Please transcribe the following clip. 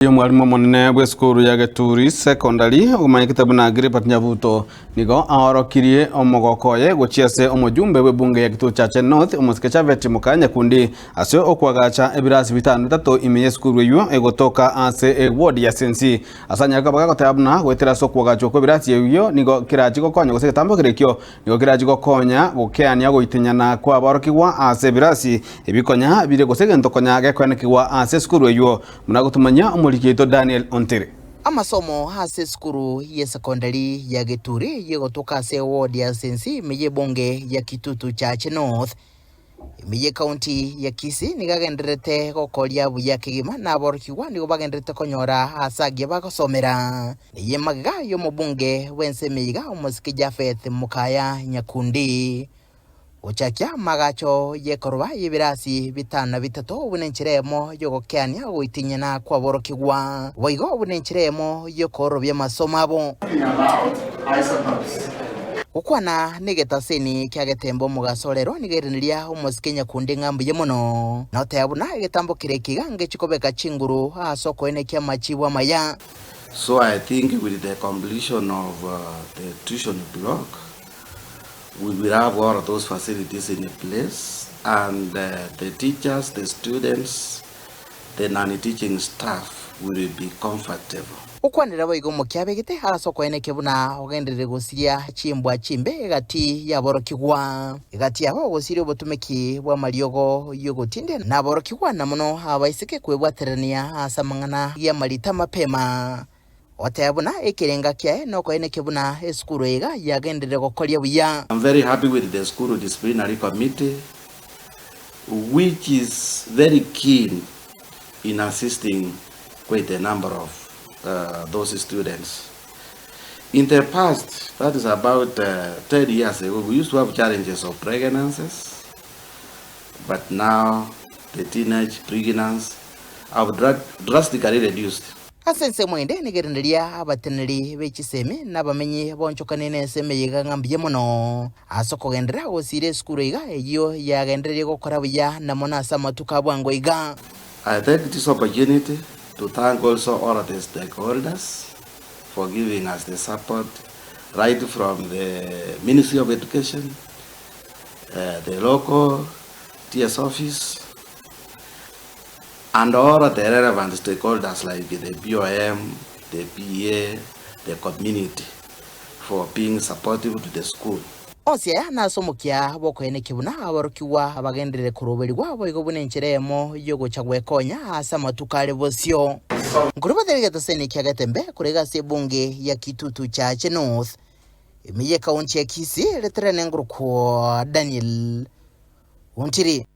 Omwalimu omonene bw'esukuru ya Geturi Secondary omanyekete buna Gilbert Nyabuto nigo aorokirie omogoko oye gochia ase omojumbe bw'ebunge ya Kitutu Chache North omosike Japhet Mokaya Nyakundi ase okoagacha ebirasi bitano bitato ime y'esukuru eyio egotoka ase eward ya Sensi. Ase anyare koba gagoteba buna goetera ase okoagachwa kw'ebirasi ebio nigo kerachi gokonya gose egetambo kere ekio nigo kerachi gokonya gokeania ogoitinyana kw'aborokigwa ase ebirasi ebi konya bire gose egento konya gekoenekigwa ase esukuru eyio. Buna gotomanyia omoriki oito Daniel Ontiri. Amasomo ase esukuru y'esekondari ya Geturi yegotoka ase eward ya Sensi ime y'ebunge ya Kitutu Chache North ime y'ekaunti ya Kisii nigo agendererete gokoria buya kegima na aborokigwa nigo bagendererete konyora aase agiya bagosomera. Eye magega y'omobunge bw'ensemo iga omosike Japheth Mukaya Nyakundi. Gochakia amagacho y'ekoroba y'ebirasi bitano na bitato buna enchera eyemo y'ogokeania ogoitinyana kw'aborokigwa, boigo buna enchera eyemo y'okoororobia amasomo abo. Gokwana negetaseni kia getembe omogaso orero nigo ereneria omosike nyakundi ng'a mbuya mono, na oteba buna egetambo kere eke iga ngechi kobeka chinguru ase okoenekia amachibu amaya. So I think with the completion of the tuition block, We will have all of those facilities in place and the teachers, the students, the non-teaching staff will be comfortable. Gokwanera boigo omokia abegete ase okoenekia buna ogenderere gosiria chimbwa chimbe egati y'aborokigwa. Egati yabo ogosiria obotumeki bw'amariogo y'ogotindena naborokigwa na mono abaiseke kwebwaterania ase amang'ana y'amarita mapema. Goteba buna ekerenga kiaye nokoenekia buna esukuru eye iga yagenderire gokoria buya. I'm very happy with the school disciplinary committee which is very keen in assisting quite a number of those students. In the past, that is about 10 years ago, we used to have challenges of pregnancies, but now the teenage pregnancy have drastically reduced. Ase ensemo ende nigerenderia abateneneri be chisemi na abamenyi bonchokane nensemo eye iga ng'a mbuya mono ase okogenderera gosiira esukuru iga eyio yagendereire gokora buya na mono ase amatuko a bwango iga. I take this opportunity to thank also all the stakeholders for giving us the support right from the Ministry of Education, the local TS office, And all the relevant stakeholders like the BOM, the PA, the community for being supportive to the school. Onsi aya nase omokia bw'okoenekia buna aborokigwa bagenderere koroberigwa boigo buna enchera eyemo y'ogocha gwekonya ase amatuko are bosio. Nkorobotera egetoseni kia Getembe korega ase ebunge ya Kitutu Chache North, ime y'ekaunti ya Kisii, reterane ngorokwo Daniel Ontiri.